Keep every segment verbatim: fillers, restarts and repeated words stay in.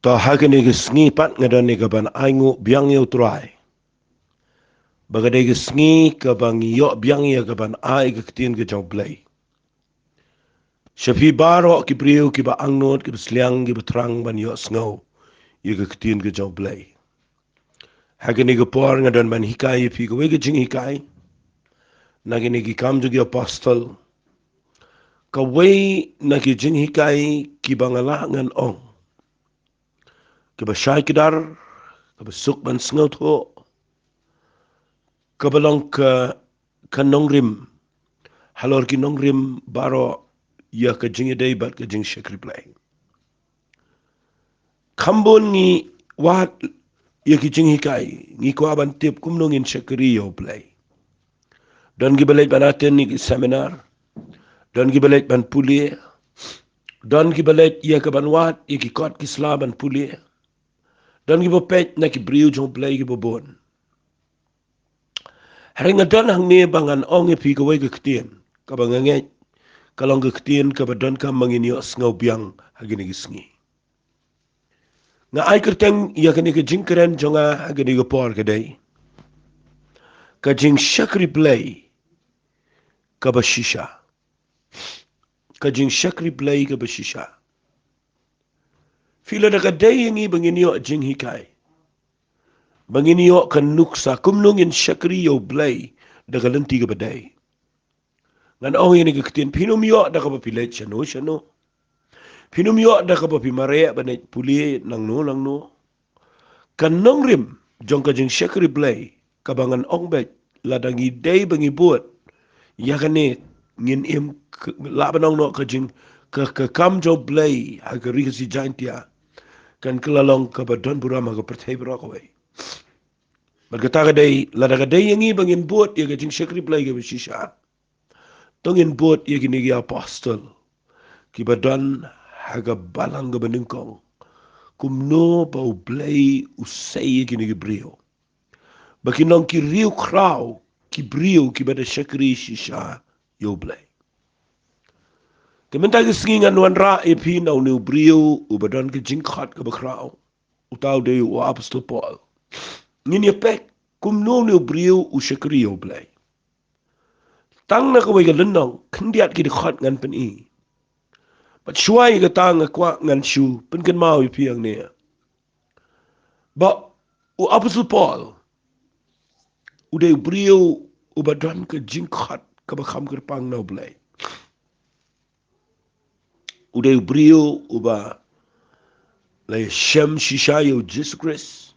Ba ha kane ka sngi pat nga don ïa ka ban ainguh biang ïa U Trai. Ba ka dei ka sngi kaba ngi ïoh biang ïa ka ban ai ka ktien ka jong U Blei. Sha phi baroh ki briew kiba angnud, kiba sliang, kiba thrang ban ïohsngew ïa ka ktien ka jong U Blei. Ha kane ka por nga don ban hikai ïa phi kawei ka jinghikai na kine ki Kam jong ki Apostol. Kawei na ki jinghikai kiba nga lah ngan ong kaba shai kdar, kaba suk ban sngewthuh, kaba long ka, ka nongrim halor ki nongrim baroh ïa ka jingïadei bad ka jingshakri Blei. Kham bun ngi wad ïa ki jinghikai, ngi kwah ban tip kumno ngin shakri ïa U Blei. Don kiba leit ban attend ïa ki seminar, don kiba leit ban pule, don kiba leit ïa ka ban wad ïa ki kot ki sla ban pule, don kiba peit na ki briew jong U Blei kiba bun. Hynrei nga don hangne ba ngan ong ïa phi kawei ka ktien kaba nga ngeit ka long ka ktien kaba donkam ba ngin ïohsngew biang ha kine ki sngi. Nga ai kyrteng ïa kane ka jingkren jong nga ha kane ka por ka dei ka jingshakri Blei kaba shisha. Ka jingshakri Blei kaba shisha. Phi, lada ka dei ïa ngi ba ngin ïoh jinghikai, ba ngin ïoh ka nuksa kumno ngin shakri ïa U Blei da ka lynti kaba dei, ngan ong ïa kane ka ktien, phin ym ïoh da kaba phi leit shano shano. Phin ym ïoh da kaba phi mareh ban leit pule nangno nangno. Ka nongrim jong ka jingshakri Blei kaba ngan ong beit, lada ngi dei ba ngi bud ïa kane, ngin im k-, lah ban ong noh ka jing, ka, ka Kam jong U Blei ha ka Ri Khasi Jaiñtia kan kylla long kaba don burom ha ka pyrthei baroh kawei. Bad kata ka dei, lada ka dei ïa ngi ba ngin bud ïa ka jingshakri Blei kaba shisha, to ngin bud ïa kine ki apostol kiba don ha ka balang kaba nyngkong, kumno ba U Blei u sei ïa kine ki briew ba kin long ki riewkhraw, ki briew kiba da shakri shisha ïa U Blei. Te mynta ka sngi ngan wanrah ïa phi na une u briew uba don ka jingkhot kaba khraw. Uta u dei u apostol Paul. Ngin ïa peit kumno une u briew u shakri ïa U Blei. Tang na kawei ka lynnong khyndiat ki dkhot ngan pyni. Bad shuwa ïa kata nga kwah ngan shu pynkynmaw ïa phi hangne ba u apostol Paul u dei u briew uba don ka jingkhot kaba kham kyrpang na U Blei. U dei u briew uba la ïashem shisha ïa U Jisu Khrist.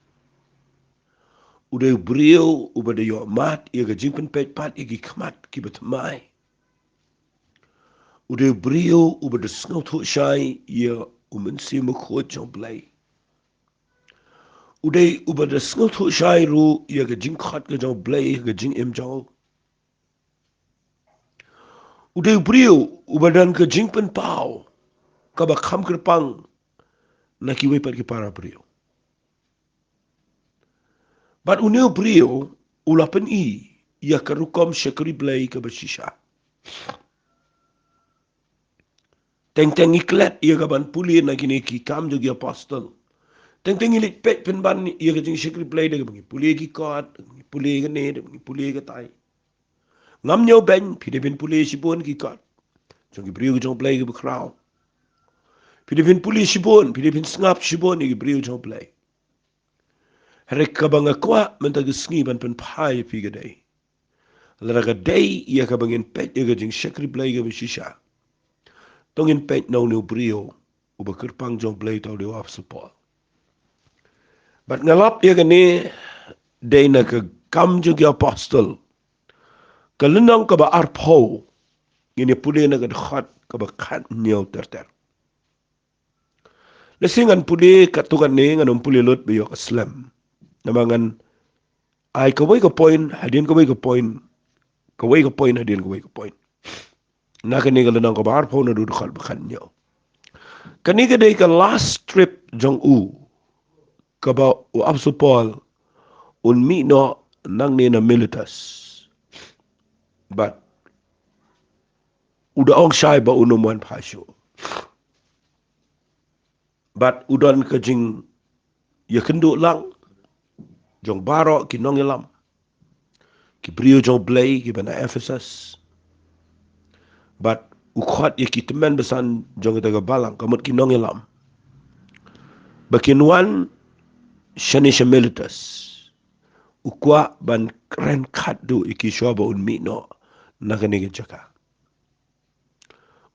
U dei u briew uba da ïohmad ïa ka jingpynpeit pat ïa ki khmat kiba thymmai. U dei u briew uba da sngewthuh shai ïa U Mynsiem Bakhuid jong U Blei. U dei uba da sngewthuh shai ruh ïa ka jingkhot ka jong U Blei, ka jingim jong u. U dei u briew uba don ka jingpynpaw kaba kham kyrpang na kiwei pat ki para briew. Bad une u briew u la pyni ïa ka rukom shakri Blei kaba shisha. Teng teng ngi klet ïa ka ban pule na kine ki Kam jong ki Apostol. Teng teng ngi leit peit pynban ïa ka jingshakri Blei da kaba ngi pule ki kot, ngi pule kane, da ngi pule katai. Ngam ñiewbeiñ, phi dei phin pule shibun ki kot jong ki briew jong U Blei kiba khraw. Phi dei phin pule shibun, phi dei phin sngap shibun ïa ki briew jong U Blei. Hynrei kaba nga kwah mynta ka sngi ban pynpaw ïa phi ka dei, lada ka dei ïa kaba ngin peit ïa ka jingshakri Blei kaba shisha, to ngin peit na une u briew uba kyrpang jong U Blei, uta u dei u apostol Paul. Bad nga lap ïa kane dei na ka Kam jong ki Apostol, ka lynnong kaba arphew, ngin ïa pule na ka dkhot kaba khathynñiew ter ter. Lehse ngan pule katto katne, ngan ym pule lut ba ïoh ka slem. Namar ngan ai kawei ka point hadien kawei ka point, kawei ka point hadien kawei ka point. Na kane ka lynnong kaba arphew, na ka dkhot ba khathynñiew. Kane ka dei ka last trip jong u, kaba u apostol Paul un mih noh nangne na Miletus. Bad u da ong shai ba un ym wan phai shuh. Bad u don ka jingïakynduh lang jong baroh ki nongïalam, ki briew jong Blei kiba na Ephesus. Bad u khot ïa ki tymmen basan jong kata ka balang, ka mut ki nongïalam, ba kin wan shane sha Miletus. U kwah ban kren khatduh ïa ki shuwa ba un mih noh na kane ka jaka.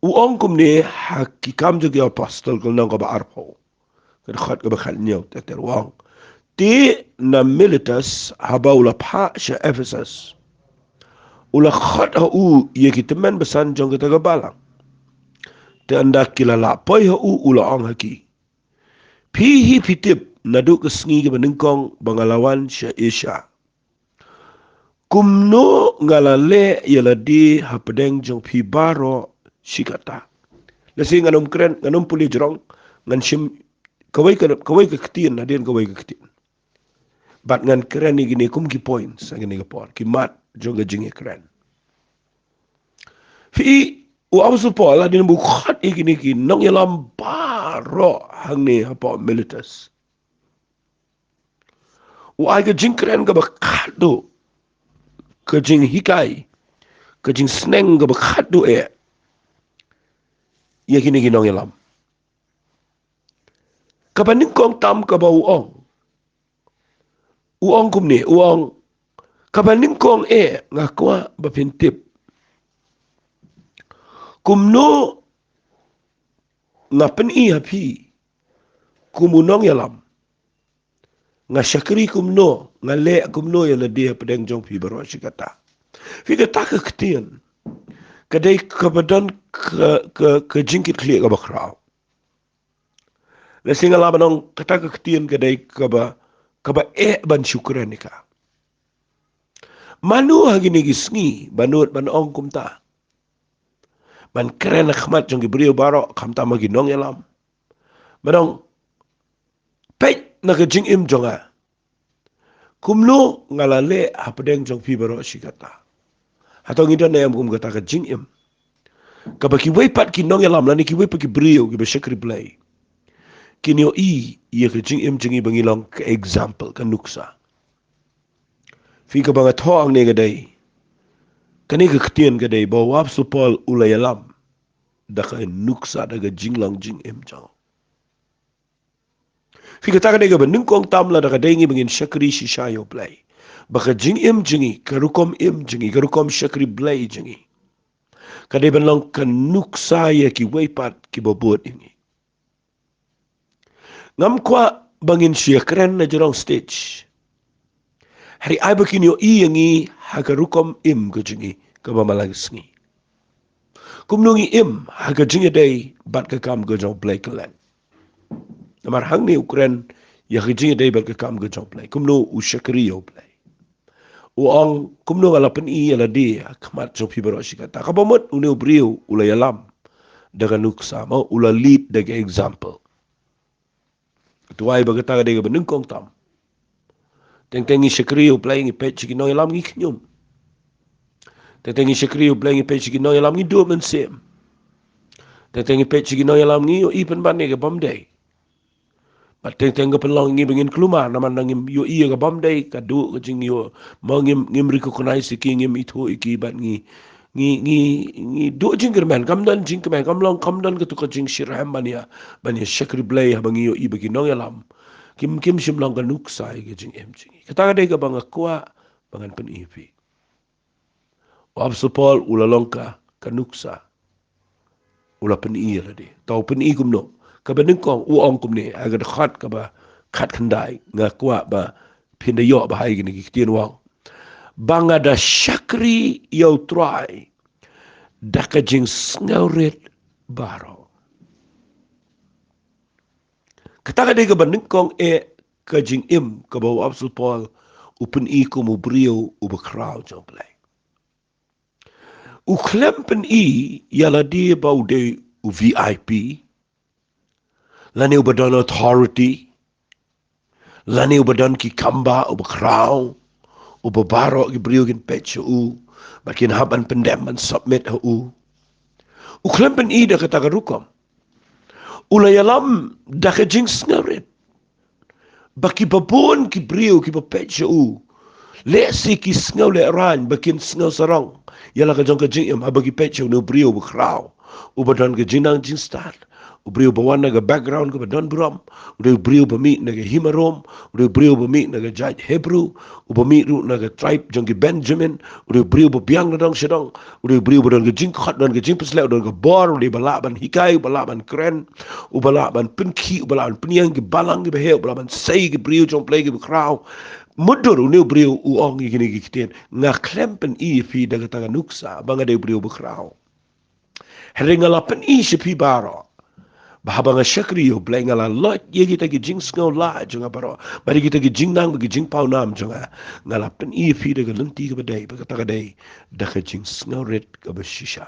U ong kumne ha Ki Kam jong ki Apostol, ka lynnong kaba arphew, ka dkhot kaba khathynñiew ter ter, u ong: Te na Miletus, haba u la phah sha Ephesus, u la khot ha u ïa ki tymmen basan jong kata ka balang. Te ynda ki la lah poi ha u, u la ong ha ki: Phi hi phi tip naduh ka sngi kaba nyngkong ba nga la wan sha Asia, kumno nga la leh ïa lade hapdeng jong phi baroh shi katta. Lehse ngan ym kren, ngan ym pule jrong, ngan shim kawei ka, kawei ka ktien hadien kawei ka ktien. Bad ngan kren ïa kine kum ki points ha kine ki por, ki mat jong ka jingïakren. Phi, u Apostol Paul hadien ba u khot ïa kine ki nongïalam baroh hangne hapoh Miletus, u ai ka jingkren kaba khatduh, ka jinghikai, ka jingsneng kaba khatduh eh ïa kine ki nongïalam. Kaba nyngkong tam kaba u ong, u ong kumne, u ong: Kaba nyngkong eh nga kwah ba phin tip kumno nga pyni ha phi kum u nongïalam, nga shakri kumno, nga leh kumno ïa lade hapdeng jong phi baroh shi katta. Phi, kata ka ktien ka dei kaba don ka, ka, ka jingkitkhlieh kaba khraw. Lehse nga lah ban ong kata ka ktien ka dei kaba, kaba eh ban shu kren ïa ka. Mano ha kine ki sngi ba nud ban ong kumta, ban kren ha khmat jong ki briew baroh, khamtam ki nongïalam, ban ong: Peit na ka jingim jong nga, kumno nga la leh hapdeng jong phi baroh shi katta. Hato ngi don ne em kum kata ka jingim, kaba kiwei pat ki nongïalam lane kiwei pat ki briew kiba shakri Blei kin ïohi ïa ka jingim jong ngi ba ngi long ka example, ka nuksa? Phi, kaba nga thoh hangne ka dei, kane ka ktien ka dei ba u Apostol Paul u la ïalam da ka nuksa, da ka jinglong jingim jong u. Phi, kata ka dei kaba nyngkong tam, lada ka dei ngi ba ngin shakri shisha ïa u Blei, ba ka jingim jong ngi, ka rukom im jong ngi, ka rukom shakri Blei jong ngi, ka dei ban long ka nuksa ïa kiwei pat kiba bud ïa ngi. Ngam kwah ba ngin shu ïakren na jrong stage, hynrei ai ba kin ïohi ïa ngi ha ka rukom im ka jong ngi kaba man la ka sngi, kumno ngi im ha ka jingïadei bad ka kam ka jong u Blei kylliang. Namar hangne u kren ïa ka jingïadei bad ka kam ka jong u Blei, kumno u shakri ïa u Blei. U ong: Kumno nga la pyni ïa lade ha khmat jong phi baroh shi katta. Kaba mut une u briew u la ïalam da ka nuksa, mo, u la lead da ka example. Ka duwai ba kata ka dei kaba nyngkong tam. Teng teng ngi shakri ïa u Blei, ngi peit sha ki nongïalam, ngi khñium. Teng teng ngi shakri ïa u Blei, ngi peit sha ki nongïalam, ngi duh mynsiem. Teng teng ngi peit sha ki nongïalam, ngi ïohi pynban ïa ka bym dei. Bad teng teng ka pynlong ngi ba ngin kulmar, namar ngi ïohi ïa ka bym dei, ka duh ka jingïoh, mo, ngim, ngim recognize ïa ki, ngim ithuh ïa ki, bad ngi, ngi, ngi, ngi duh jingkyrmen. Kam don jingkmen, kam long, kam don katu ka jingshitrhem ban ïa, ban ïa shakri Blei haba ngi ïohi ba ki nongïalam kim, kim shym long ka nuksa ïa ka jingim jong ngi. Kata ka dei kaba nga kwah ba ngan pyni ïa phi. U Apostol Paul u la long ka, ka nuksa. U la pyni ïa lade. Te u pyni kumno? Kaba nyngkong u ong kumne ha ka dkhot kaba khatkhyndai, nga kwah ba phin da ïoh bha ïa kine ki ktien, u ong: Ba nga da shakri ïa u Trai da ka jingsngewrit baroh. Kata ka dei kaba nyngkong eh ka jingim kaba u Apostol Paul u pyni kum u briew uba khraw jong u Blei. U khlem pyni ïa lade ba u dei u V I P, lane uba don authority, lane uba don ki kamba, uba khraw, uba baroh ki briew kin peit sha u, ba kin hap ban pyndem, ban submit ha u. U khlem pyni da kata ka rukom. U la ïalam da ka jingsngewrit ba kiba bun ki briew kiba peit sha u, lehse ki sngewlehraiñ ba kin sngewsarong ïa la ka jong ka jingim haba ki peit sha une u briew bakhraw, uba don ka jingnang jingstad, u briew ba wan na ka background kaba don burom, u dei u briew ba mih na ka hima Rom, u dei u briew ba mih na ka jait Hebru, uba mih ruh na ka tribe jong ki Benjamin, u dei u briew ba biang na dong sha dong, u dei u briew ba don ka jingkhot, don ka jingpynshlur, don ka bor, u dei uba lah ban hikai, uba lah ban kren, uba lah ban pynkhih, uba lah ban pynïeng ki balang kiba heh, uba lah ban sei ki briew jong U Blei kiba khraw. Mutdur une u briew u ong ïa kine ki ktien: Nga khlem pyni ïa phi da kata ka nuksa ba nga dei u briew bakhraw. Hynrei nga la pyni sha phi baroh ba haba nga shakri ïa U Blei, nga la loit ïa kita ki jingsngewlah jong nga baroh, bad ïa kita ki jingnang bad ki jingpawnam jong nga. Nga la pyni ïa phi da ka lynti kaba dei, ba kata ka dei da ka jingsngewrit kaba shisha.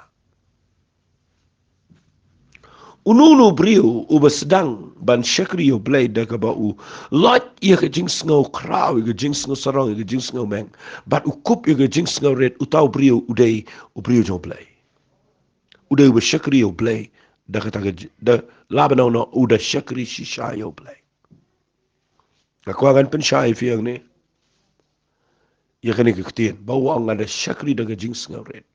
Uno uno u briew uba sdang ban shakri ïa U Blei da kaba u loit ïa ka jingsngewkhraw, ïa ka jingsngewsarong, ïa ka jingsngewmeng, bad u kup ïa ka jingsngewrit, uta u briew u dei u briew jong U Blei. U dei uba shakri ïa U Blei da kata ka ji-, da, lah ban ong u da shakri shisha ïa U Blei. Nga kwah ngan pynshai ïa phi hangne ïa kane ka ktien ba u ong nga da shakri da ka jingsngewrit.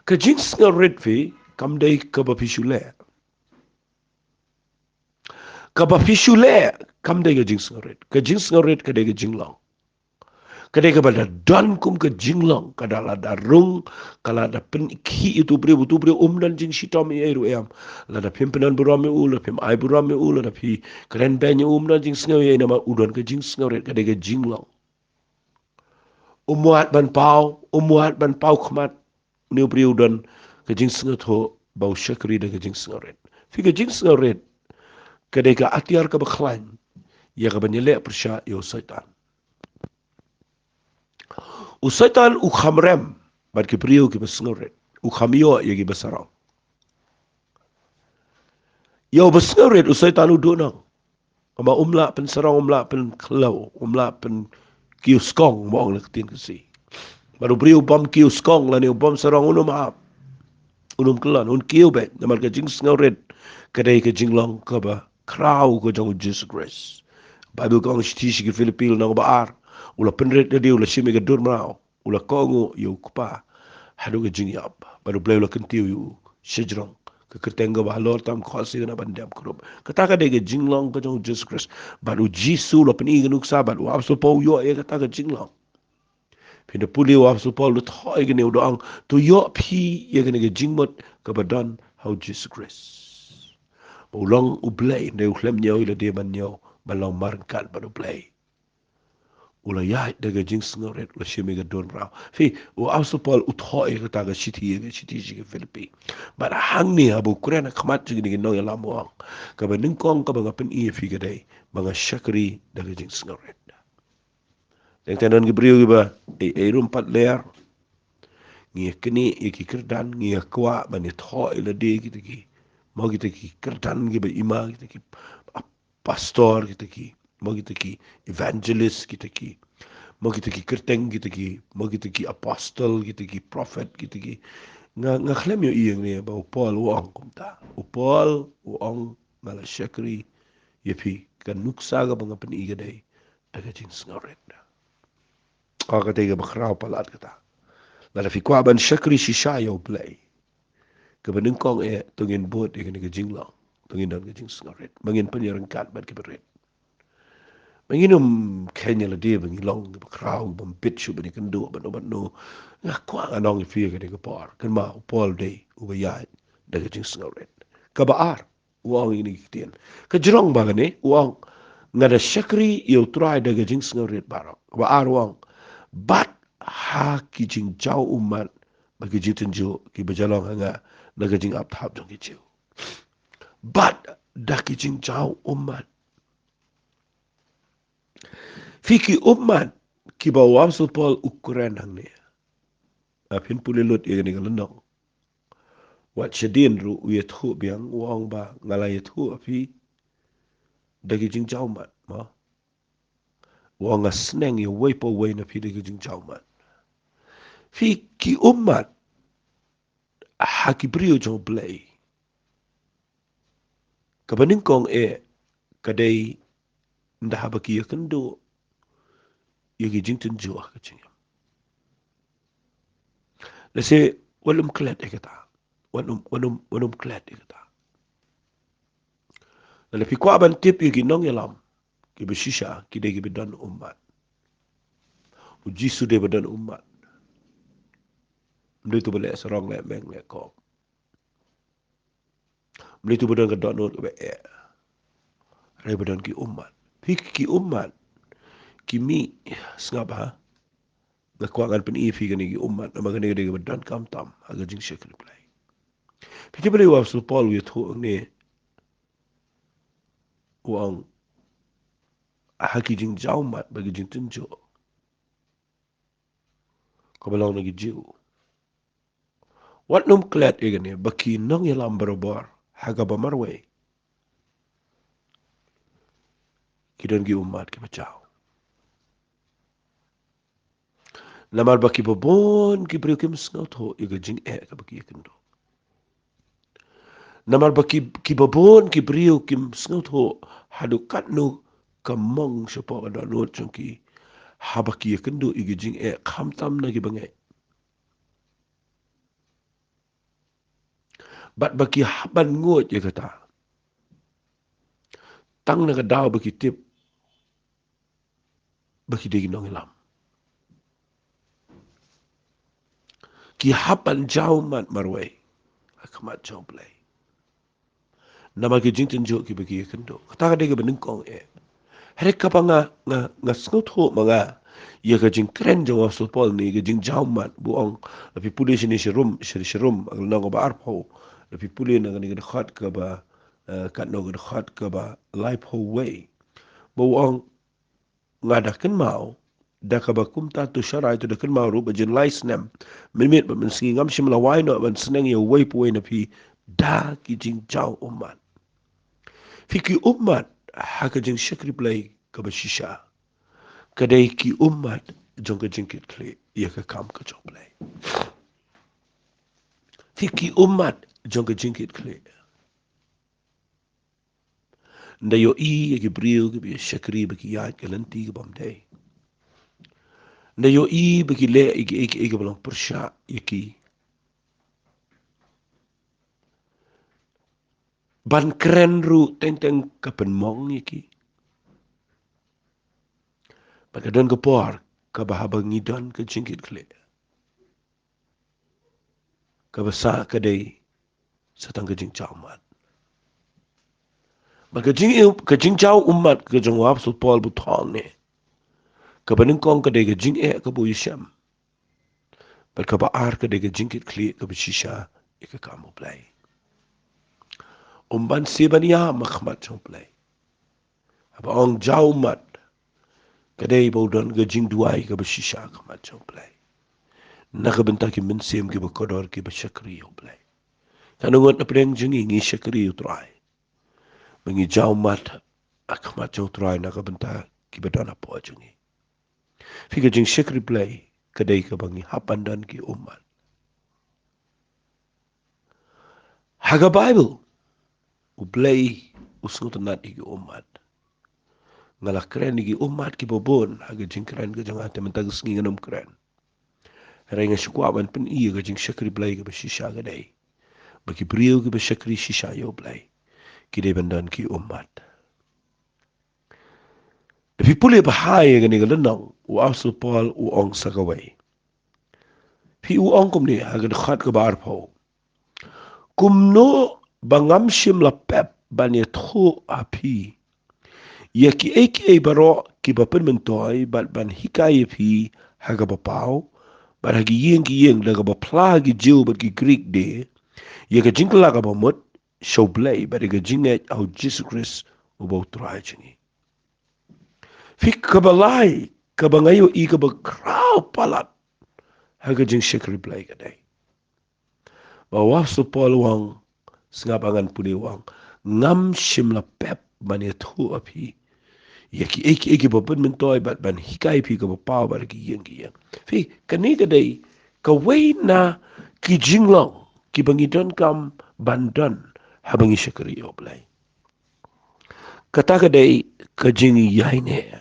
Ka jingsngewrit phi kam dei kaba phi shu leh. Kaba phi shu leh kam dei ka jingsngewrit. Ka jingsngewrit ka dei ka jinglong. Ka dei kaba da don kum ka jinglong, ka da la da rung, ka la da pynkhih ïa utu u briew, utu u briew um don jingshitom ei ei ruh em. Lada phim pyndon burom ïa u, lada phim ai burom ïa u, lada phi kren beiñ ïa u, um don jingsngew ei ei, namar u don ka jingsngewrit, ka dei ka jinglong. Um wad ban paw, um wad ban paw khmat. Une u briew u don ka jingsngewthuh ba u shakri da ka jingsngewrit. Phi, ka jingsngewrit ka dei ka atiar kaba khlaiñ ïa kaba ngi leh pyrshah ïa u Soitan. U Soitan u kham rem bad ki briew kiba sngewrit, u kham ïoh ïa kiba sarong. Ïa uba sngewrit u Soitan u duhnong. Namar um lah pynsarong, um lah pynkhlew, um lah pynkiew skong, mo ong na ka ktien Khasi. Bad u briew u bym kiew skong lane u bym sarong, un ym ap, un ym kyllon, un kiew beit. Namar ka jingsngewrit ka dei ka jinglong kaba khraw ka jong u Jisu Khrist. Baibl ka ong shithi sha ki Philippi lynnong ba ar: U la pynrit lade, u la shim ïa ka dur mraw, u la kohnguh ïa u Kpa haduh ka jingïap, bad U Blei u la kyntiew ïa u shajrong ka kyrteng kaba halor tam khohsiew na ban dem kurup. Kata ka dei ka jinglong ka jong u Jisu Khrist. Bad u Jisu u la pyni ka nuksa, bad u Apostol Paul u ïoh ïa kata ka jinglong. Phin da pule u Apostol Paul u thoh ïa kane, u da ong, to ïoh phi ïa kane ka jingmut kaba don ha u Jisu Khrist. Ba u long U Blei, hynrei u khlem ñiew ïa lade ban ñiew, ban long marryngkat bad U Blei. U la ïaid da ka jingsngewrit, u la shim ïa ka dur mraw. Phi, u Apostol Paul u thoh ïa kata ka shithi, ïa ka shithi sha ki Philippi. Bad hangne haba u kren ha khmat jong kine ki nongïalam u ong, kaba nyngkong kaba nga pyni ïa phi ka dei ba nga shakri da ka jingsngewrit. Teng teng don ki briew kiba ei ei ruh ym pat ler. Ngi ïa knieh ïa ki kyrdan, ngi ïa kwah ban ïathoh ïa lade kita ki, mo kita ki kyrdan kiba i ma, kita ki ap-, pastor kita ki, mo kita ki evangelist kita ki, mo kita ki kyrteng kita ki, mo kita ki apostle kita ki, prophet kita ki. Nga, nga khlem ïohi ïa ngi ba u Paul u ong kumta. U Paul u ong nga la shakri ïa phi, ka nuksa kaba nga pyni ka dei da ka jingsngewrit. Ka, kata kaba khraw palat kata. Lada phi kwah ban shakri shisha ïa U Blei, kaba nyngkong eh to ngin bud ïa kane ka jinglong, to ngin don ka jingsngewrit, ba ngin pynïaryngkat bad kiba rit. Ba ngin ym kheiñ ïa lade ba ngi long kiba khraw, bym bit shuh ban ïakynduh bad uno bad uno. Nga kwah ngan ong ïa phi ïa kane ka por, kynmaw u Paul u dei uba ïaid da ka jingsngewrit. Kaba ar, u ong ïa kine ki ktien. Ka jrong ba kane, u ong, nga da shakri ïa U Trai da ka jingsngewrit baroh. Kaba ar u ong, bad ha ki jingjaw ummat bad ki jingtynjuh kiba ju long ha nga na ka jingap thap jong ki Jiw. Bad da ki jingjaw ummat. Phi, ki ummat kiba u Apostol Paul u kren hangne, phin pule lut ïa kane ka lynnong. Wat shadien ruh u ïathuh biang, u ong ba nga la ïathuh ïa phi da ki jingjaw ummat, mo. U ong nga sneng ïa uwei pa uwei na phi da ki jingjaw ummat. Phi, ki ummat ha ki briew jong U Blei, Kaba nyngkong eh, ka dei ynda haba ki ïakynduh ïa ki jingtynjuh ha ka jingim. Lehse wat nym klet ïa kata. Wat nym, wat nym, wat nym klet ïa kata. Lada phi kwah ban tip ïa ki nongïalam kiba shisha, ki dei kiba don ummat. U Jisu dei ba don ummat. Ym dei uto ba leh sarong, leh meng, leh kop. Ym dei uto ba don ka dohnud kaba eh. Hynrei ba don ki ummat. Phi, ki ummat ki mih, sngap ha. Nga kwah ngan pyni ïa phi kane ki ummat, namar kane ka dei kaba donkam tam ha ka jingshakri Blei. Phi tip balei u Apostol Paul u ïathuh hangne, u ong, ha ki jingjaw ummat bad ki jingtynjuh kaba long na ki Jiw. Wat nym klet ïa kane, ba ki nongïalam barabor ha kaba marwei ki don ki ummat kiba jaw. Namar ba kiba bun ki briew kim sngewthuh ïa ka jingeh kaba ki ïakynduh. Namar ba ki, kiba bun ki briew kim sngewthuh haduh katno ka mong shapoh ka dohnud jong ki haba ki ïakynduh ïa ka jingeh, khamtam na ki bangeit. Bad ba ki hap ban nguid ïa kata tang na ka daw ba ki tip ba ki dei ki nongïalam. Ki hap ban jaw ummat marwei ha khmat jong U Blei namar ki jingtynjuh kiba ki ïakynduh. Kata ka dei kaba nyngkong eh. Hynrei kaba nga, nga, nga sngewthuh ma nga ïa ka jingkren jong u Apostol Paul ne ka jingjaw ummat, ba u ong, lada phi pule shane sha Rom, sha, sha Rom, ka lynnong kaba arphew, lada phi pule na kane ka dkhot kaba, eh, katno, ka dkhot kaba laiphew wei, ba u ong, nga da kynmaw da kaba kumta, to sharai, to da kynmaw ruh ba jin lai snem mynmiet bad mynsngi ngam shym la wai noh ban sneng ïa uwei pa uwei na phi da ki jingjaw ummat. Phi, ki ummat ha ka jingshakri Blei kaba shisha ka dei ki ummat jong ka jingkitkhlieh ïa ka kam ka jong U Blei. Phi, ki ummat jong ka jingkitkhlieh. Ynda ïohi ïa ki briew kiba ïa shakri ba ki ïaid ka lynti kaba ym dei. Ynda ïohi ba ki leh ïa kiei kiei kiba long pyrshah ïa ki. Ban kren ruh teng teng ka pynmong ïa ki. Bad ka don ka por kaba haba ngi don ka jingkitkhlieh, kaba sah ka dei sa tang ka jingjaw ummat. Bad ka jing, ka jingjaw ummat ka jong u Apostol Paul ba u thoh hangne, kaba nyngkong ka dei ka jingeh kaba u ïashem. Bad kaba ar ka dei ka jingkitkhlieh kaba shisha ïa ka kam U Blei. Um ban siew ban ïam ha khmat jong U Blei. Haba ong jaw ummat, ka dei ba u don ka jingduwai kaba shisha ha khmat jong U Blei na ka bynta ki mynsiem kiba kordor kiba shakri ïa U Blei. Katno ngut na pdeng jong ngi ngi shakri ïa U Trai ba ngi jaw ummat ha khmat jong U Trai na ka bynta kiba don hapoh jong ngi? Phi, ka jingshakri Blei ka dei kaba ngi hap ban don ki ummat. Ha ka Baibl U Blei u sngewtynnad ïa ki ummat. Nga la kren ïa ki ummat kiba bun ha ka jingkren ka jong nga, te mynta ka sngi ngan ym kren. Hynrei nga shu kwah ban pyni ïa ka jingshakri Blei kaba shisha ka dei ba ki briew kiba shakri shisha ïa U Blei ki dei ban don ki ummat. Lada phi pule bha ïa kane ka lynnong, u Apostol Paul u ong sa kawei. Phi, u ong kumne ha ka dkhot kaba arphew: Kumno ba ngam shym la pep ban ïathuh ha phi ïa kiei kiei baroh kiba pynmyntoi bad ban hikai ïa phi ha kaba paw bad ha ki ïing ki ïing, da kaba phla ha ki Jiw bad ki Grik de, ïa ka jingkylla kaba mut sha U Blei bad ïa ka jingngeit ha U Jisu Khrist uba U Trai jong ngi. Phi, kaba lai kaba nga ïohi kaba khraw palat ha ka jingshakri Blei ka dei ba u Apostol Paul u ong, sngap, ngan pule, u ong, ngam shym la pep ban ïathuh ha phi ïa kiei kiei kiba pynmyntoi bad ban hikai ïa phi kaba paw bad ha ki ïing ki ïing. Phi, kane ka dei kawei na ki jinglong kiba ngi donkam ban don haba ngi shakri ïa U Blei. Kata ka dei ka jingïaineh.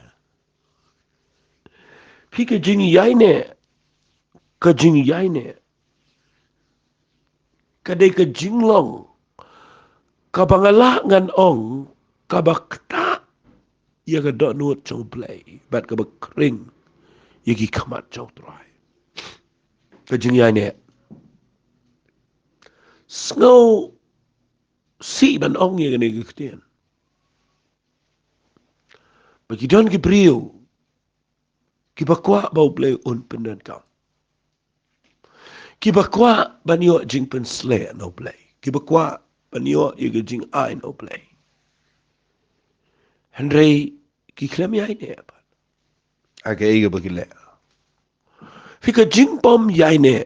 Phi, ka jingïaineh, ka jingïaineh ka dei ka jinglong kaba nga lah ngan ong kaba ktah ïa ka dohnud jong U Blei bad kaba khring ïa ki khmat jong U Trai. Ka jingïaineh. Sngewsih ban ong ïa kane ka ktien ba ki don ki briew kiba kwah ba U Blei un pyndonkam, kiba kwah ban ïoh jingpynsleh na U Blei, kiba kwah ban ïoh ïa ka jingai na U Blei. Hynrei ki khlem ïaineh pat ha kaei kaba ki leh. Phi, ka jingbym ïaineh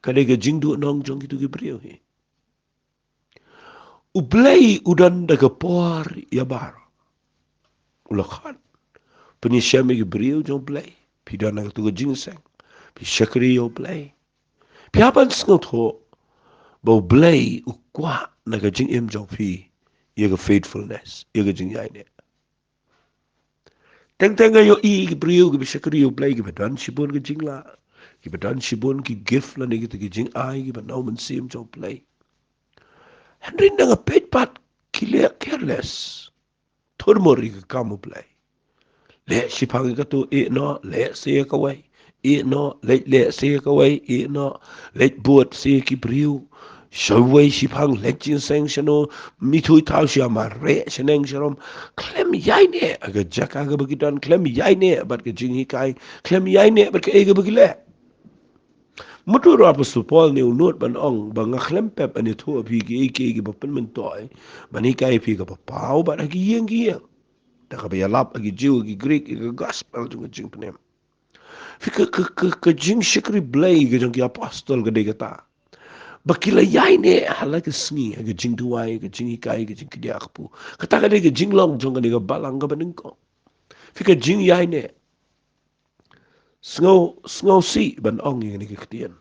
ka dei ka jingduhnong jong kito ki briew hi. U Blei u don da ka por ïa baroh. U la khot. Pynïashem ïa ki briew jong U Blei. Phi don ha kato ka jingïaseng, phi shakri ïa U Blei, phi hap ban sngewthuh ba U Blei u kwah na ka jingim jong phi ïa ka faithfulness, ïa ka jingïaineh. Teng teng nga ïohi ki briew kiba shakri ïa U Blei kiba don shibun ka jinglah, kiba don shibun ki gift lane kita ki jingai kiba na U Mynsiem jong U Blei. Hynrei nang peit pat ki leh careless, thurmur ïa ka kam U Blei. Leh shiphang ïa kato, ïeh noh, leh sa ïa kawei, ïeh noh, leit leh sa ïa kawei, ïeh noh, leit bud sa ïa ki briew. Shawei shiphang leit jingïaseng shano, mih thaw sha mareh shaneng sharum. Khlem ïaineh ha ka jaka kaba ki don, khlem ïaineh bad ka jinghikai, khlem ïaineh bad kaei kaba ki leh. Mutdur u Apostol Paul ne u nud ban ong ba nga khlem pep ban ïathuh ïa phi kiei kiei kiba pynmyntoi ban hikai ïa phi kaba paw bad ha ki ïing ki ïing, da kaba ïalap ha ki Jiw ha ki Grik ïa ka gospel jong ka jingpynim. Phi, ka, ka, ka, ka jingshakri Blei ka jong ki apostol ka dei kata ba ki la ïaineh ha la ka sngi ha ka jingduwai, ka jinghikai, ka jingkdiah kpu. Kata ka dei ka jinglong jong kane ka balang kaba nyngkong. Phi, ka jingïaineh. Sngew, sngewsih ban ong ïa kane ka ktien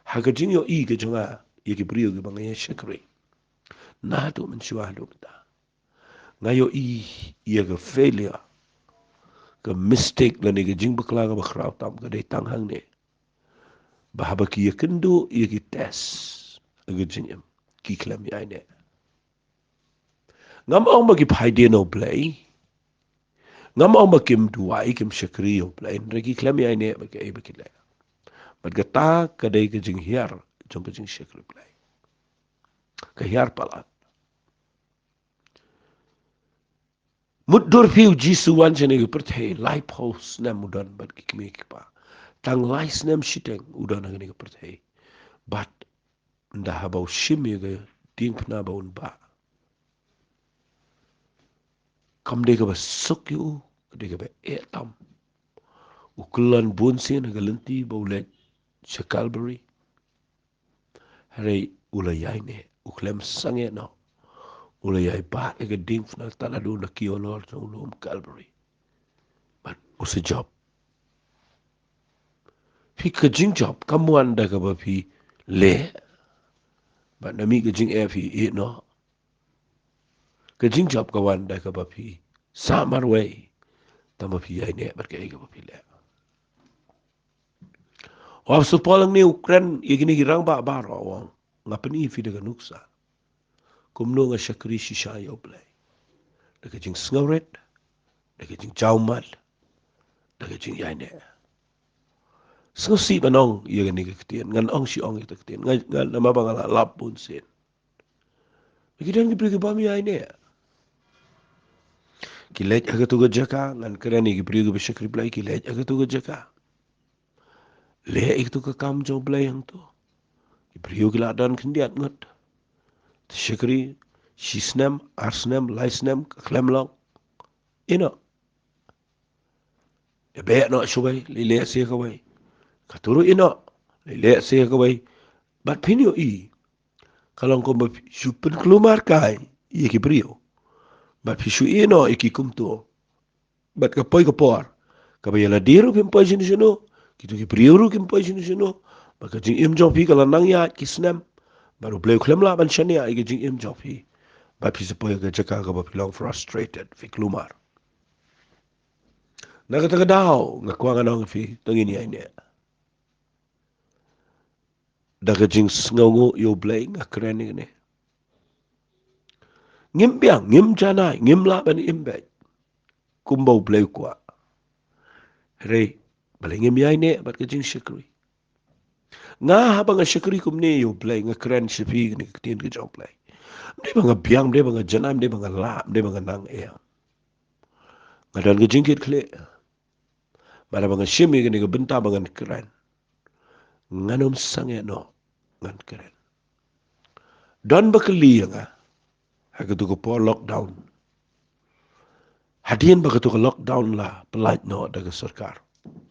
ha ka jingïohi ka jong nga ïa ki briew kiba nga ïa shakri. Naduh mynshuwa haduh mynta nga ïohi ïa ka failure, ka mistake lane ka jingbakla kaba khraw tam ka dei tang hangne, ba haba ki ïakynduh ïa ki test ha ka jingim, ki khlem ïaineh. Ngam ong ba ki phai dien na U Blei. Ngam ong ba kim duwai, kim shakri ïa U Blei, hynrei ki khlem ïaineh bad kaei ba ki leh. Bad kata ka dei ka jinghiar jong ka jingshakri Blei. Ka hiar palat. Mutdur phi, U Jisu u wan sha kane ka pyrthei, laiphew snem u don bad ki kmie ki kpa. Tang lai snem shiteng u don ha kane ka pyrthei. Bad ynda haba u shim ïa ka diengphna ba un bah, kam dei kaba suk ïa u, ka dei kaba eh tam. U kyllon bunsien ha ka lynti ba u leit sha Calvary. Hynrei u la ïaineh, u khlem sangeh noh. U la ïai bah ïa ka diengphna tad haduh la kiew halor jong u lum Calvary. Bad u sa jop. Phi, ka jingjop kam wan da kaba phi leh bad na mih ka jingeh phi ïeh noh. Ka jingjop ka wan da kaba phi sah marwei tang ba phi ïaineh bad kaei kaba phi leh. U Apostol Paul hangne u kren ïa kine ki rangbah baroh, u ong, nga pyni ïa phi da ka nuksa kumno nga shakri shisha ïa U Blei, da ka jingsngewrit, da ka jingjaw mat, da ka jingïaineh. Sngewsih ban ong ïa kane ka ktien, ngan ong shi ong ïa ka ktien, nga, nga, namar ba nga la lap bunsien. Ki don ki briew kibym ïaineh. Ki leit ha kato ka jaka, ngan kren ïa ki briew kiba shakri Blei, ki leit ha kato ka jaka, leh ïa kato ka kam jong U Blei hangto. Ki briew ki la don khyndiat ngut. Te shakri shi snem, ar snem, lai snem, ka khlem long. Ïeh noh. Ïa beh noh shawei, leit leh sa ïa kawei. Kato ruh ïeh noh, leit leh sa ïa kawei. Bad phin ïohi, ka long kumba phi shu pynkulmar kai ïa ki briew. Bad phi shu ïeh noh ïa ki kumto. Bad ka poi ka por kaba ïa lade ruh phim poi shano shano, kito ki briew ruh kim poi shano shano. Bad ka jingim jong phi ka la nang ïaid ki snem. Bad U Blei u khlem lah ban shaniah ïa ka jingim jong phi. Bad phi sa poi ha ka jaka kaba phi long frustrated, phi kulmar. Na kata ka daw, nga kwah ngan ong ïa phi, to ngin ïaineh. Da ka jingsngewnguh ïa U Blei nga kren ïa kane. Ngim biang, ngim janai, ngim lah ban im beit. Kumba U Blei u kwah. Hynrei, balei ngim ïaineh bad ka jingshakri? Nga haba nga shakri kumne ïa U Blei, nga kren sha phi kane ka ktien ka jong U Blei. Ym dei ba nga biang, ym dei ba nga janai, ym dei ba nga lah, ym dei ba nga nang, eh. Nga don ka jingkitkhlieh. Bad haba nga shim ïa kane ka bynta ba ngan kren, ngan ym sangeh noh ngan kren. Don ba kylli ïa nga ha katu ka por lockdown. Hadien ba katu ka lockdown la pyllait noh da ka sorkar,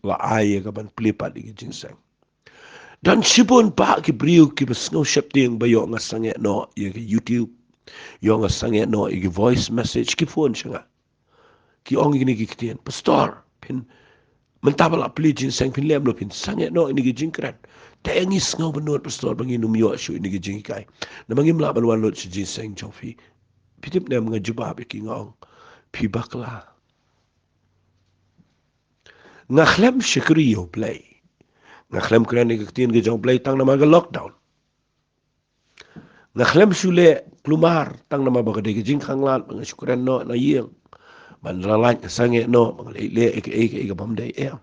la ai ïa ka ban plie pat ïa ka jingseng. Don shibun bah ki briew kiba sngew sheptieng ba ïoh nga sangeh noh ïa ka YouTube, ïoh nga sangeh noh ïa ki voice message, ki phone sha nga. Ki ong ïa kine ki ktien, Pastor, phin, mynta ba la plie jingseng phin leh kumno, phin sangeh noh ïa kine ki jingkren? Te ngi sngew bynnud, Pastor, ba ngin ym ïoh shuh ïa kine ki jinghikai. Namar ngim lah ban wan lut sha jingseng jong phi. Phi tip ne em nga jubab ïa ki, nga ong, phi bakla. Nga khlem shakri ïa U Blei, nga khlem kren ïa ka ktien ka jong U Blei tang namar ka lockdown. Nga khlem shu leh kulmar tang namar ba ka dei ka jingkhanglad ba nga shu kren noh na ïing. Ban la lait nga sangeh noh ba nga leh, leh ïa kaei kaei ka bym dei, em.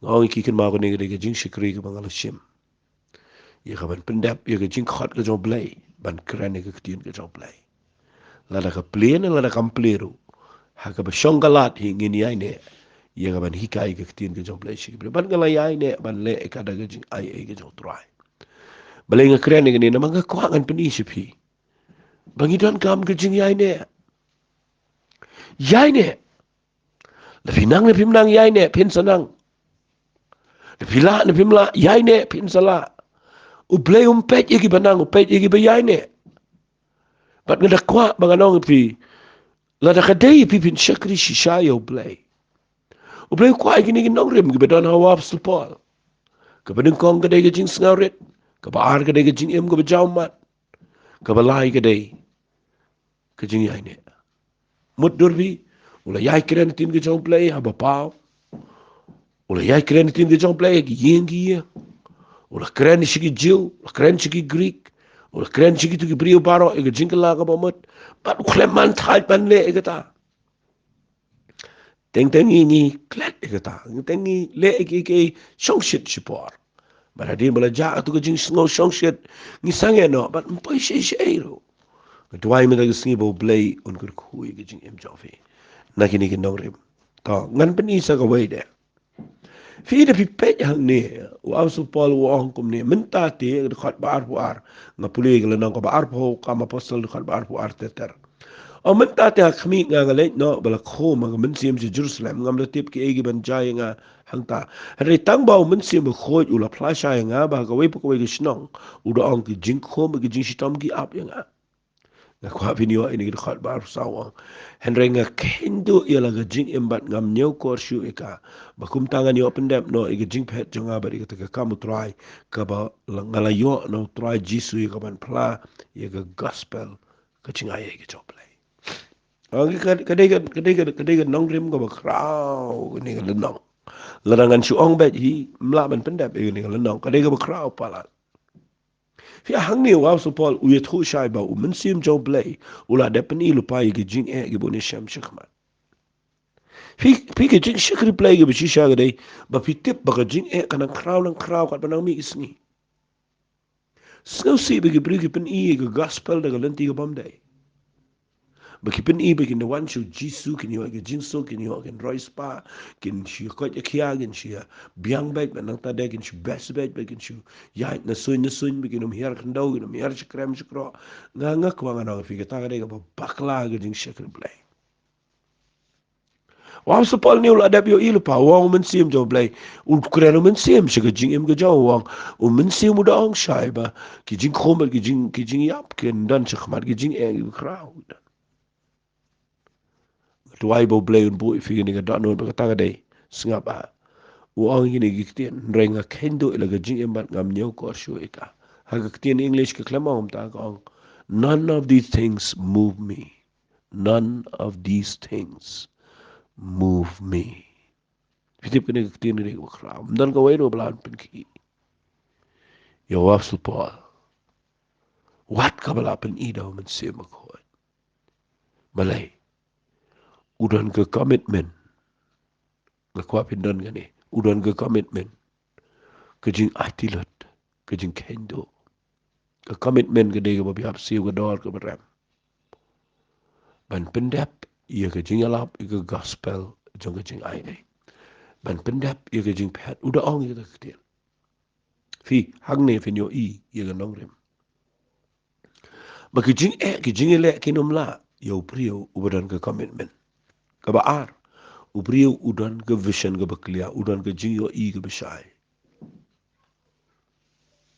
Nga ong ïa ki, kynmaw kane ka dei ka jingshakri kaba nga la shim ïa ka ban pyndep ïa ka jingkhot ka jong U Blei, ban kren ïa ka ktien ka jong U Blei. Lada ka plie ne lada kam plie ruh, ha kaba shong ka lad hi ngin ïaineh ïa ka ban hikai ïa ka ktien ka jong U Blei sha ki briew. Bad nga la ïaineh ban leh ïa ka da ka jingai ei ka jong U Trai. Balei nga kren ïa kane? Namar nga kwah ngan pyni sha phi ba ngi donkam ka jingïaineh. Ïaineh. Lada phi nang ne phim nang, ïaineh, phin sa nang. Lada phi lah ne phim lah, ïaineh, phin sa lah. U Blei um peit ïa kiba nang, u peit ïa kiba ïaineh. Bad nga da kwah ba ngan ong ïa phi, lada ka dei phi phin shakri shisha ïa U Blei, U Blei u kwah ïa kine ki nongrim kiba don ha u Apostol Paul. Kaba nyngkong ka dei ka jingsngewrit, kaba ar ka dei ka jingim kaba jaw mat, kaba lai ka dei ka jingïaineh. Mutdur phi, u la ïai kren ktien ka jong U Blei ha ba paw. U la ïai kren ktien ka jong U Blei ha ki ïing ki ïing. U la kren sha ki Jiw, u la kren sha ki Grik, u la kren sha kitu ki briew baroh ïa ka jingkylla kaba mut. Bad u khlem man thait ban leh ïa kata. Teng teng ngi, ngi klet ïa kata, teng teng ngi leh ïa kiei kiei shongshit shipor. Bad hadien ba la jah katu ka jingsngew shongshit, ngi sangeh noh bad ym poi shaei shaei ruh. Nga duwai mynta ka sngi ba U Blei un kyrkhu ïa ka jingim jong phi na kine ki nongrim. To ngan pyni sa kawei de. Phi, lada phi peit hangne, u Apostol Paul u ong kumne, mynta te, dkhot ba arphew ar. Nga pule ïa ka lynnong kaba arphew, Kam Apostol, dkhot ba arphew ar ter ter. Ong, mynta te ha khmih nga, nga leit noh ba la khum ha ka mynsiem sha Jerusalem, ngam da tip kiei kiban jia ïa nga hangta. Hynrei tang ba u Mynsiem Bakhuid u la phla shai ïa nga ba ha kawei pa kawei ka shnong, u da ong, ki jingkhum, ki jingshitom ki ap ïa nga. Nga kwah phin ïoh ïa kane ka dkhot ba arphew saw, ong, hynrei nga kheiñ duh ïa la ka jingim bad ngam ñiewkor shuh ïa ka, ba kumta ngan ïoh pyndep noh ïa ka jingphet jong nga bad ïa kata ka kam U Trai, kaba la, nga la ïoh na U Trai Jisu ïa ka ban phla ïa ka gospel, ka jingai ei ka jong U Blei. Ong, ka, ka dei ka, ka dei ka, ka dei ka nongrim kaba khraw kane ka lynnong. Lada ngan shu ong beit hi, ym lah ban pyndep ïa kane ka lynnong, ka dei kaba khraw palat. Phi, hangne u Apostol Paul u ïathuh shai ba u Mynsiem jong U Blei u la dep pyni lypa ïa ki jingeh kiba un ïashem shakhmat. Phi, phi, ka jingshakri Blei kaba shisha ka dei ba phi tip ba ka jingeh ka nang khraw, nang khraw katba nang mih ki sngi. Sngewsih ba ki briew ki pyni ïa ka gospel da ka lynti ka bym dei. Ba ki pyni ba kin da wan sha u Jisu, kin ïoh ïa ka jingsuk, kin ïoh, kin roi spah, kin shu koit ïa khia, kin shu biang beit, bad nangta de kin shu best beit, bad kin shu ïaid na suiñ na suiñ, ba kin ym hiar khyndew, kin ym hiar shakrem shakroh. Nga, nga kwah ngan ong ïa phi, kata ka dei kaba bakla ka jingshakri Blei. U Apostol Paul ne u la dep ïohi lypa, u ong u Mynsiem jong U Blei u kren, u Mynsiem sha ka jingim ka jong u, u ong u Mynsiem u da ong shai ba ki jingkhum bad ki jing, ki jingïap kin don shakhmat ki jingeh kiba khraw. Duwai ba U Blei un buh ïa phi kane ka dohnud ba kata ka dei. Sngap, ah. U ong kine ki ktien, hynrei nga kheiñ duh ïa la ka jingim bad ngam ñiewkor shuh ïa ka. Ha ka ktien English ka khlem ong kumta, ka ong, None of these things move me. None of these things move me. Phi tip kane ka ktien kane kaba khraw. Ym don kawei ruh ba la pynkhih ïa u Apostol Paul. Wat kaba la pyni da u Mynsiem Bakhuid. Balei? U don ka commitment. Nga kwah phin don kane. U don ka commitment. Ka jingaiti lut. Ka jingkheiñ duh. Ka commitment ka dei kaba biang siew ka dor kaba rem. Ban pyndep ïa ka jingïalap ïa ka gospel jong ka jingaiei. Ban pyndep ïa ka jingphet. U da ong ïa ka ktien. Phi, hangne phin ïohi ïa ka nongrim. Ba ki jingeh, ki jingïaleh kin ym lah ïa u briew uba don ka commitment. Kaba ar, u briew u don ka vision kaba clear, u don ka jingïohi kaba shai.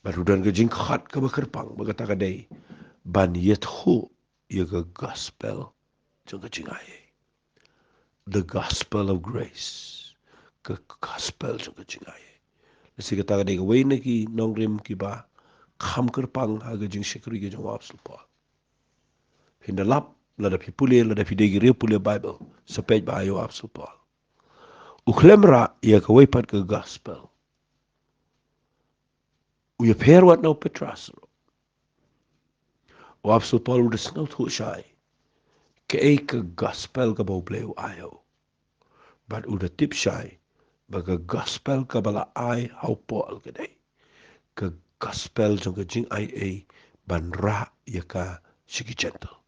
Bad u don ka jingkhot kaba kyrpang, ba kata ka dei ban ïathuh ïa ka gospel jong ka jingaiei. The gospel of grace. Ka gospel jong ka jingaiei. Lehse kata ka dei kawei na ki nongrim kiba kham kyrpang ha ka jingshakri ka jong u Apostol Paul. Phin da lap, lada phi pule, lada phi dei ki riewpule Bible, sa peit bha ïa u Apostol Paul. U khlem rah ïa kawei pat ka gospel. U ïapher wat na u Petros ruh. U Apostol Paul u da sngewthuh shai kaei ka gospel kaba U Blei u ai ha u. Bad u da tip shai ba ka gospel kaba la ai ha u Paul ka dei ka gospel jong ka jingaiei ban rah ïa ka sha ki Gentile.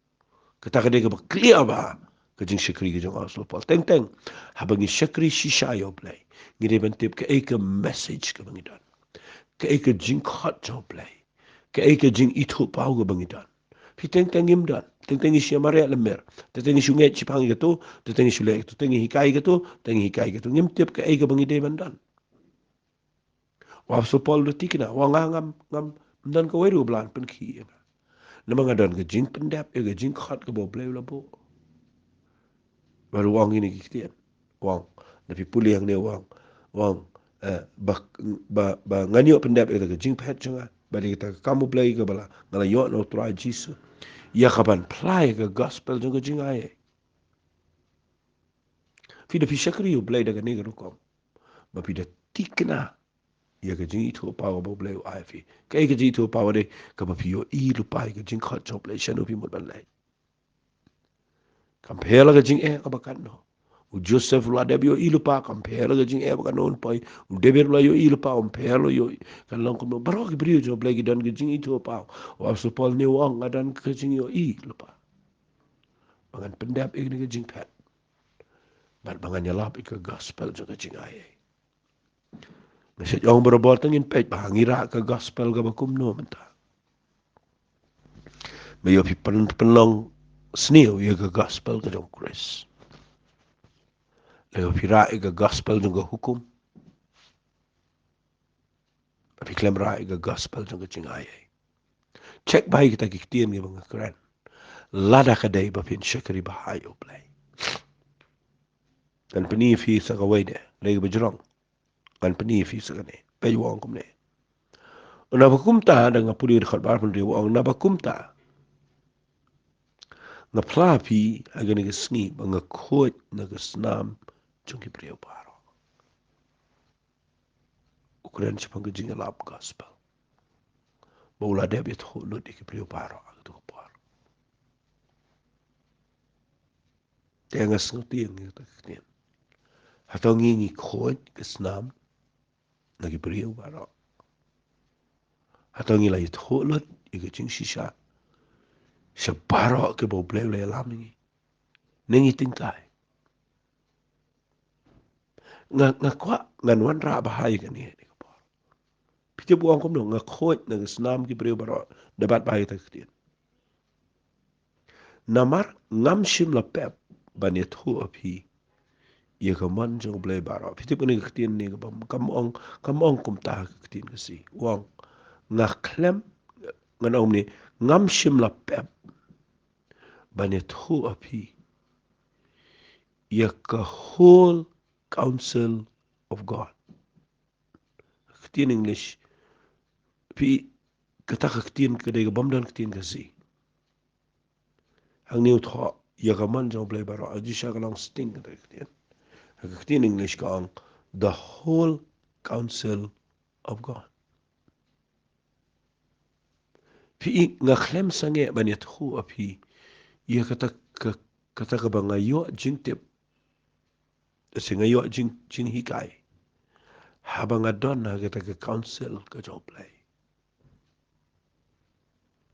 Kata ka dei kaba clear bha ka jingshakri ka jong u Apostol Paul. Teng teng, haba ngi shakri shisha ïa U Blei, ngi dei ban tip kaei ka message kaba ngi don. Kaei ka jingkhot jong U Blei. Kaei ka jingithuhpaw kaba ngi don. Phi, teng teng ngim don. Teng teng ngi shu mareh lem mer. Teng teng ngi shu ngeit shiphang ïa kato, teng teng ngi shu leh kato, teng ngi hikai kato, teng ngi hikai kato. Ngim tip kaei kaba ngi dei ban don. U Apostol Paul u da thikna, u ong nga ngam, ngam don kawei ruh ba la pynkhih ïa nga. Namar nga don ka jingpyndep ïa ka jingkhot kaba U Blei u la buh. Bad u ong ïa kine ki ktien. U ong, lada phi pule hangne u ong, u ong, eh, ba, ba, ba ngan ïoh pyndep ïa ka jingphet jong nga bad ïa kata ka kam U Blei kaba la, nga la ïoh na U Trai Jisu. Ïa kaban phla ïa ka gospel jong ka jingaiei. Phi, lada phi shakri ïa U Blei da kane ka rukom, ba phi da thikna ïa ka jingithuhpaw kaba U Blei u ai ha phi. Kaei ka jingithuhpaw? Dei kaba phi ïohi lypa ïa ka jingkhot jong U Blei, shano phi mut ban leit. Kam pher la ka jingeh kaba katno. U Joseph u la dep ïohi lypa, kam pher la ka jingeh ba katno un poi. U David u la ïohi lypa, kam pher la u ïohi. Kan long kumno? Baroh ki briew jong U Blei ki don ka jingithuhpaw. U Apostol Paul ne u ong, nga don ka jingïohi lypa ba ngan pyndep ïa kane ka jingphet bad ba ngan ïalap ïa ka gospel jong ka jingaiei. Nga shu ong barabor, tang ngin peit ba ngi rah ka gospel kaba kumno mynta. Ba ïoh phi pyn, pynlong sniew ïa ka gospel ka jong U Khrist. Lada phi rah ïa ka gospel jong ka hukum, phi khlem rah ïa ka gospel jong ka jingaiei. Check bha ïa kita ki ktien kiba nga kren. Lada ka dei ba phin shakri bha ïa U Blei. Ngan pyni ïa phi sa kawei de, dei kaba jrong. Ngan pyni ïa phi sa kane. Peit u ong kumne. Naba kumta, da nga pule dkhot ba arphew hynriew, u ong, naba kumta, nga phla ïa phi ha kane ka sngi ba nga khuid na ka snam jong ki briew baroh. U kren shaphang ka jingïalap gospel. Ba u la dep ïathuh lut ïa ki briew baroh ha kato ka por. Te nga sngewthuh ïa kata ka ktien. Hato ngi ngi khuid ka snam na ki briew baroh? Hato ngi la ïathuh lut ïa ka jingshisha sha baroh kiba U Blei u la ïalam ïa ngi? Ne ngi tyngkai? Nga, nga kwah ngan wanrah bha ïa kane ha kane ka por. Phi tip u ong kumno? Nga khuid na ka snam ki briew baroh. Da bat bha ïa kata ka ktien. Namar ngam shym la pep ban ïathuh ha phi ïa ka mon jong U Blei baroh. Phi tip kane ka ktien ne ka bym, kam ong, kam ong kumta ha ka ktien Khasi. U ong, nga khlem, ngan ong ne, ngam shym la pep ban ïathuh ha phi ïa ka whole counsel of God. Ktien English, phi, kata ka ktien ka dei ka bym don ktien Khasi. Hangne u thoh ïa ka mon jong U Blei baroh. Hangne sha ka long sting kata ka ktien. Ha ka ktien English ka ong, the whole counsel of God. Phi i, nga khlem sangeh ban ïathuh ïa phi ïa kata ka, kata kaba nga ïoh jingtip. Te nga ïoh jing, jinghikai haba nga don ha kata ka counsel ka jong U Blei.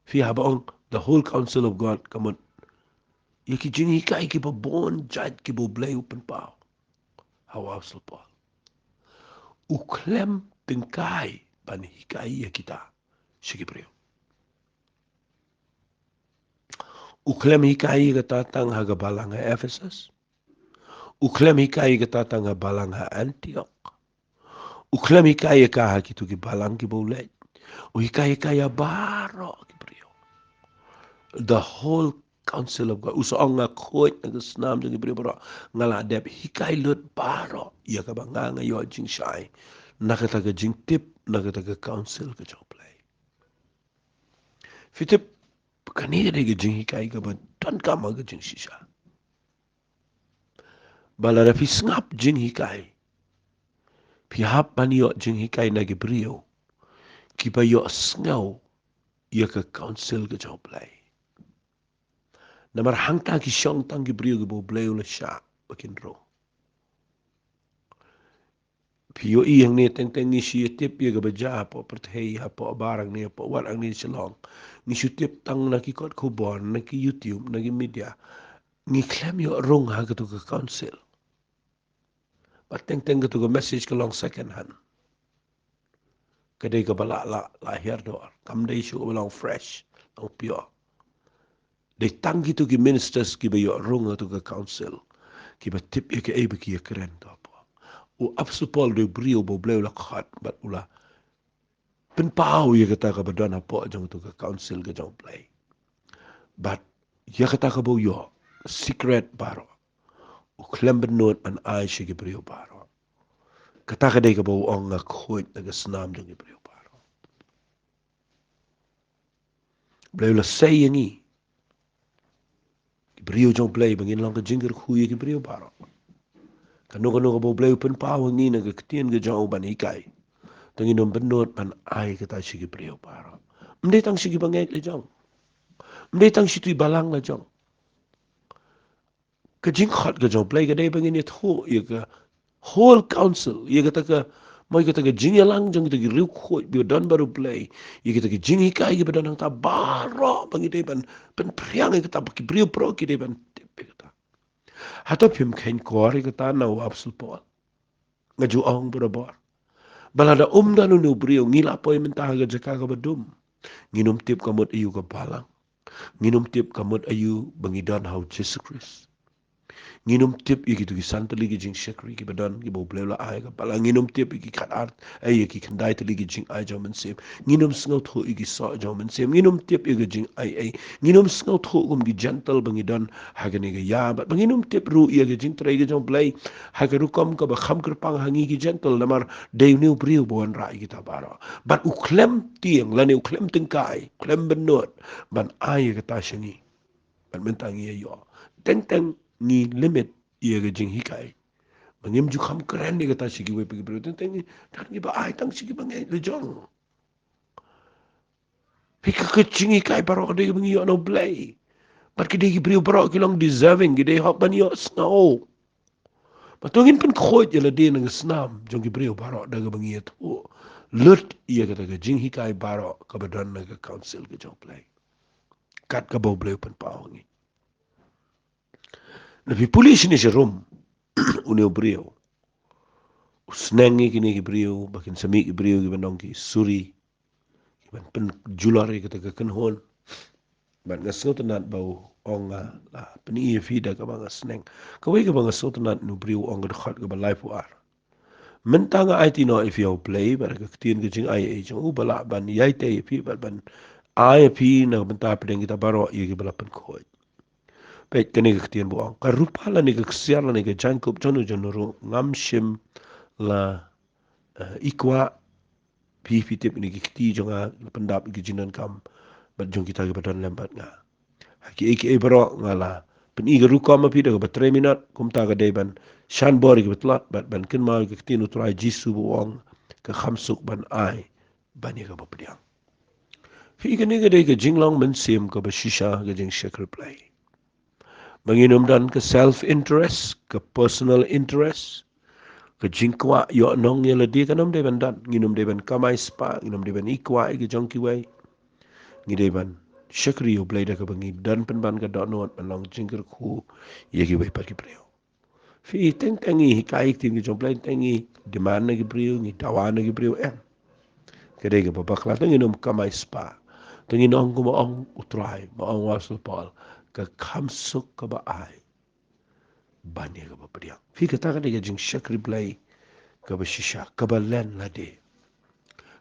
Phi, haba ong the whole counsel of God, ka mut ïa ki jinghikai kiba bun jait kiba U Blei u pynpaw ha u Apostol Paul. U khlem tyngkai ban hikai ïa kita sha ki briew. U khlem hikai ïa kata tang ha ka balang ha Ephesus. U khlem hikai ïa kata tang ha balang ha Antioch. U khlem hikai ïa ka ha kito ki balang kiba u leit. U hikai ïa ka ïa baroh ki briew. The whole counsel of God. U sa ong, nga khuid na ka snam jong ki briew baroh. Nga la dep hikai lut baroh ïa kaba nga, nga ïoh jingshai na kata ka jingtip, na kata ka counsel ka jong U Blei. Phi tip, kane ka dei ka jinghikai kaba donkam ha ka jingshisha. Ba lada phi sngap jinghikai, phi hap ban ïoh jinghikai na ki briew kiba ïohsngew ïa ka counsel ka jong U Blei. Namar hangta ki shong tang ki briew kiba U Blei u la shah ba kin rung. Phi ïohi hangne teng teng ngi shu ïatip ïa kaba jia hapoh pyrthei, hapoh bar hangne, hapoh wat hangne Shillong. Ngi shu tip tang na ki kot khubor, na ki YouTube, na ki media. Ngi khlem ïoh rung ha kato ka counsel. Bad teng teng kato ka message ka long second hand. Ka dei kaba la, la, la hiar dor. Kam dei shuh kaba long fresh, long pure. Dei tang kito ki ministers kiba ïoh rung ha kato ka counsel, kiba tip ïa kaei ba ki ïakren, to hapoh. U Apostol Paul u dei u briew ba U Blei u la khot bad u la pynpaw ïa kata kaba don hapoh jong kato ka counsel ka jong U Blei. Bad ïa kata kaba u ïoh, secret baroh, u khlem bynnud ban ai sha ki briew baroh. Kata ka dei kaba u ong, nga khuid na ka snam jong ki briew baroh. U Blei u la sei ïa ngi, ki briew jong U Blei, ba ngin long ka jingkyrkhu ïa ki briew baroh. Kano kano kaba U Blei u pynpaw ha ngi na ka ktien ka jong u ban hikai, to ngin ym bynnud ban ai kata sha ki briew baroh. Ym dei tang sha kiba ngeit la jong. Ym dei tang sha kito ki balang la jong. Ka jingkhot ka jong U Blei ka dei ba ngin ïathuh ïa ka whole counsel, ïa kata ka, mo ïa kata ka jingïalang jong kita ki riewkhuid ba don bad U Blei, ïa kita ki jinghikai kiba don hangta baroh, ba ngi dei ban pynphriang ïa kata ba ki briew baroh ki dei ban tip ïa kata. Hato phim kheiñ kor ïa kata na u Apostol Paul? Nga ju ong barabor, ba lada um don une u briew, ngi la poi mynta ha ka jaka kaba dum. Ngin ym tip ka mut aïu ka balang. Ngin ym tip ka mut aïu ba ngi don ha u Jisu Khrist. Ngin ym tip ïa kito ki san tylli ki jingshakri kiba don, kiba U Blei u la ai ha ka balang. Ngin ym tip ïa ki khatar, eh, ïa ki khyndai tylli ki jingai jong u Mynsiem. Ngin ym sngewthuh ïa ki soh jong u Mynsiem. Ngin ym tip ïa ka jingai, eh, ngin ym sngewthuh kum ki Gentile ba ngi don ha kane ka ïa, bad ba ngin ym tip ruh ïa ka jingtrei ka jong U Blei ha ka rukom kaba kham kyrpang ha ngi ki Gentile, namar dei une u briew ba wanrah ïa kita baroh. Bad u khlem tieng lane u khlem tyngkai, u khlem bynnud ban ai ïa kata sha ngi. Bad mynta ngi ïa ïoh. Teng teng ngi limit ïa ka jinghikai. Ba ngim ju kham kren ïa kata sha kiwei pat ki briew. Teng teng ngi, tang ngi ba ai tang sha kiba ngeit la jong. Phi, ka, ka jinghikai baroh ka dei kaba ngi ïoh na U Blei. Bad ki dei ki briew baroh ki long deserving, ki dei hok ban ïohsngew. Bad to ngin pynkhuid ïa lade na ka snam jong ki briew baroh da kaba ngi ïathuh lut ïa kata ka jinghikai baroh kaba don na ka counsel ka jong U Blei. Kat kaba U Blei u pynpaw ha ngi. Lada phi pule shane sharum, une u briew u sneng ïa kine ki briew ba kin sa mih ki briew kiba long ki suri, kiban pynjulor ïa kata ka kynhun. Bad nga sngewtynnat ba u ong, nga la pyni ïa phi da kaba nga sneng. Kawei kaba nga sngewtynnat, une u briew u ong ha ka dkhot kaba laiphew ar: Mynta nga aiti noh ïa phi ha U Blei bad ha ka ktien ka jingai ei jong u, ba lah ban ïai tei ïa phi bad ban ai ïa phi na ka bynta pdeng kita baroh ïa kiba la pynkhuid. Peit kane ka ktien ba u ong: Ka rupa lane ka ksiar lane ka jaiñkup jong no jong no ruh ngam shym la, eh, i kwah. Phi, phi tip, ine ki kti jong nga la pyndap ïa ki jingdonkam bad jong kita kiba don lem bad nga. Ki ei ki ei baroh nga la pyni ka rukom ma phi da kaba trei minot, kumta ka dei ban shan bor ïa kiba tlot bad ban kynmaw ïa ka ktien U Trai Jisu ba u ong, ka kham suk ban ai ban ïa kaba pdiang. Phi, kane ka dei ka jinglong mynsiem kaba shisha ka jingshakri Blei. Ba ngin ym don ka self interest, ka personal interest, ka jingkwah ïoh nong ïa lade, kan ym dei ban don. Ngin ym dei ban kamai spah, ngin ym dei ban ïkwah ïa ka jong kiwei. Ngi dei ban shakri ïa U Blei da kaba ngi don pynban ka dohnud ban long jingkyrkhu ïa kiwei pat ki briew. Phi, teng teng ngi hikai ïa ka ktien ka jong U Blei, teng ngi demand na ki briew, ngi dawa na ki briew, em. Ka dei kaba bakla, teng ngin ym kamai spah. Teng ngin ong kumba ong U Trai, ba ong u Apostol Paul, ka kham suk kaba ai ban ïa kaba pdiang. Phi, kata ka dei ka jingshakri Blei kaba shisha, kaba len lade,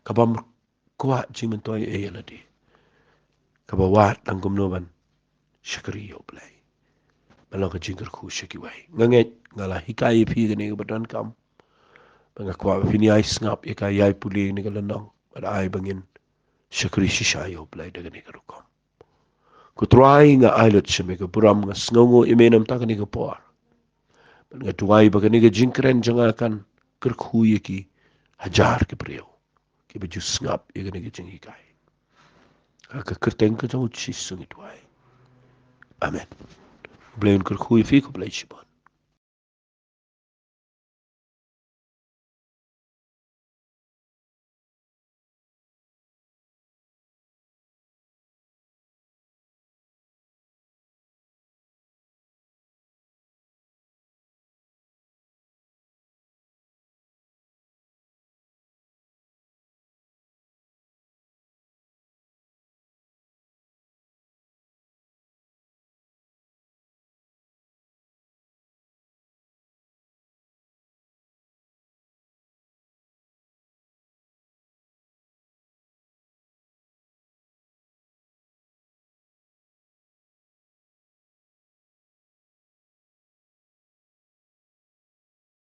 kaba ym kwah jingmyntoi ei ei lade, kaba wad tang kumno ban shakri ïa U Blei, ban long ka jingkyrkhu sha kiwei. Nga ngeit nga la hikai ïa phi kane kaba donkam. Ba nga kwah ba phin ïai sngap ïa ka, ïai pule ïa kane ka lynnong, bad ai ba ngin shakri shisha ïa U Blei da kane ka rukom. Ko Trai, nga ai lut sha me ka burom, nga sngewnguh ïa me namar kane ka por. Bad nga duwai ba kane ka jingkren jong nga kan kyrkhu ïa ki hajar ki briew kiba ju sngap ïa kane ka jinghikai. Ha ka kyrteng ka jong U Jisu ngi duwai. Amen. Blei un kyrkhu ïa phi, khublei shibun.